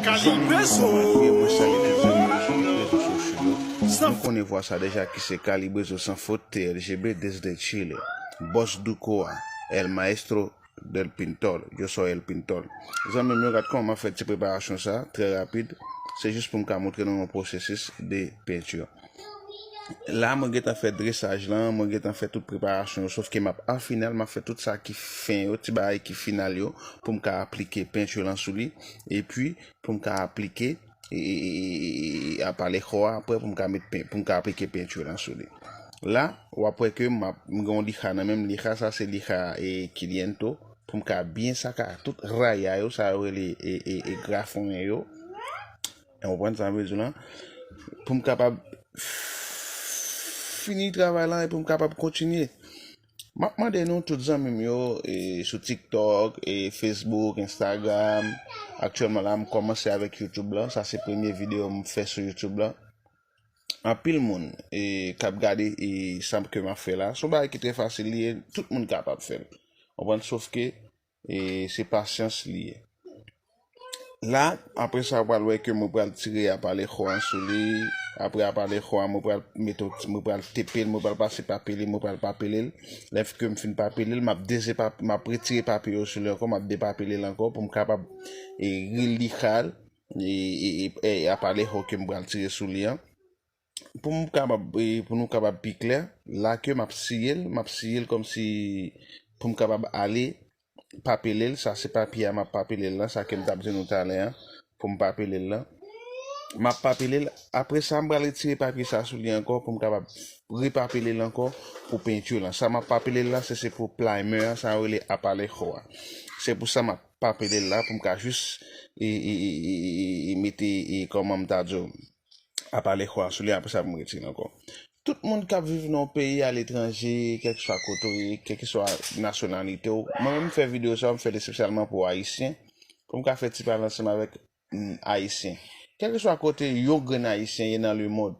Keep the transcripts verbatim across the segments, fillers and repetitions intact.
Zanmi m, zanmi m, mwen salye tout zanmi yo sou tout rezo sosyo yo. Nou konnen vwa sa deja ki se Kalibrezo San Fot, T L G B, desde Chile. Boss Duko a, El Maestro del Pintor, yo so El Pintor. Zanmi m yo, gad kòman m ap fè ti preparasyon sa, trè rapid. Se jis pou m ka montre nou yon pwosesis de penti. La, mwen gentan fè dresaj lan, mwen gentan fè tout preparasyon yo, sòf ke m ap, an final, m ap fè tout sa ki fen yo, ti bagay ki final yo, pou m ka aplike penti lan sou li, epi pou m ka aplike, e, e, e, e, e, apalekò a, apre pou m ka met pen, pou m ka aplike penti lan sou li. La, w ap wè ke m ap, m gen yon lixa nan men m, lixa sa se lixa, e, Kiliento, pou m ka byen saka tout raya yo, sa yo rele, e, e, e, grafonyen yo. Ou konprann sa m vle di w lan? Pou m kapab fini travay lan e pou m kapab kontinye. M ap mande nou tout zanmi m yo, e, sou TikTok, e, Facebook, Instagram. Aktyèlman la, m kòmanse avèk YouTube lan. Sa se premye videyo m fè sou YouTube lan. Anpil moun, e, k ap gade, e, sa ke m ap fè la. Se yon bagay ki trè fasil li ye, tout moun kapab fè l. Ou konprann? Sòf ke, e, se pasyans li ye. La, apre sa, w pral wè ke mwen pral tire apalekò an sou li. Apre apalekò an, mwen pral mete, mwen pral tepe l, mwen pral pase pa pele, mwen pral papele l. Lè ke m fin papele l, m ap dezepap-, m ap retire papye yo sou li ankò, m ap depapele l ankò pou m kapab, e, relixa l, e, e, e, e apalekò ke m pral tire sou li an. Pou m kapab, e, pou nou kapab pi klè, la ke m ap siye l, m ap siye l kòmsi pou m kapab ale papele l, sa se papye a m ap papele l lan, sa ke m t ap di nou talè an, pou m papele l lan. M ap papele l, apre sa, m pral retire papye sa sou li ankò, pou m kapab repapele l ankò pou penti lan. Sa m ap papele l la, se, se pou primer an, sa yo rele apalekò a. Se pou sa m ap papele l la, pou m ka jis, e, e, e, e, e, e mete, e, kòman m ta di w, apalekò a sou li, apre sa pou m retire l ankò. Tout moun k ap viv nan yon peyi aletranje, kèlkeswa kote w ye, kèlkeswa nasyonalite w, mwen menm m fè videyo sa, m fè l espesyalman pou Ayisyen, pou m ka fè ti pale ansanm avèk, mm, Ayisyen. Kèlkeswa kote yon grenn Ayisyen ye nan lemonn,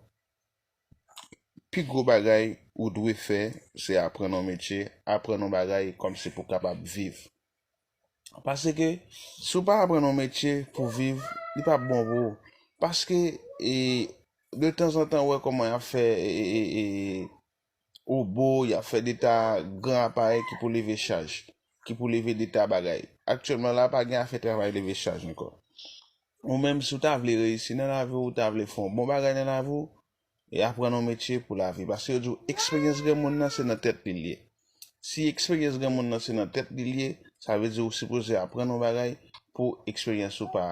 pi gwo bagay ou dwe fè, se aprann yon metye, aprann yon bagay kòmsi pou w kapab viv. Paske, si w pa aprann yon metye pou viv, li p ap bon pou ou. Paske, e, de tanzantan, w wè kòman y ap fè, e, e, e, e, obo, y ap fè de ta gran aparèy ki pou leve chaj, ki pou leve de ta bagay. Aktyèlman la, pa gen afè travay leve chaj ankò. Ou menm, si w ta vle reyisi nan lavi w, ou ta vle fè yon bon bagay nan lavi w, e aprann yon metye pou lavi. Paske yo di w, eksperyans granmoun nan, se nan tèt li l ye. Si eksperyans granmoun nan se nan tèt li l ye, sa vle di ou sipoze aprann yon bagay pou eksperyans ou pa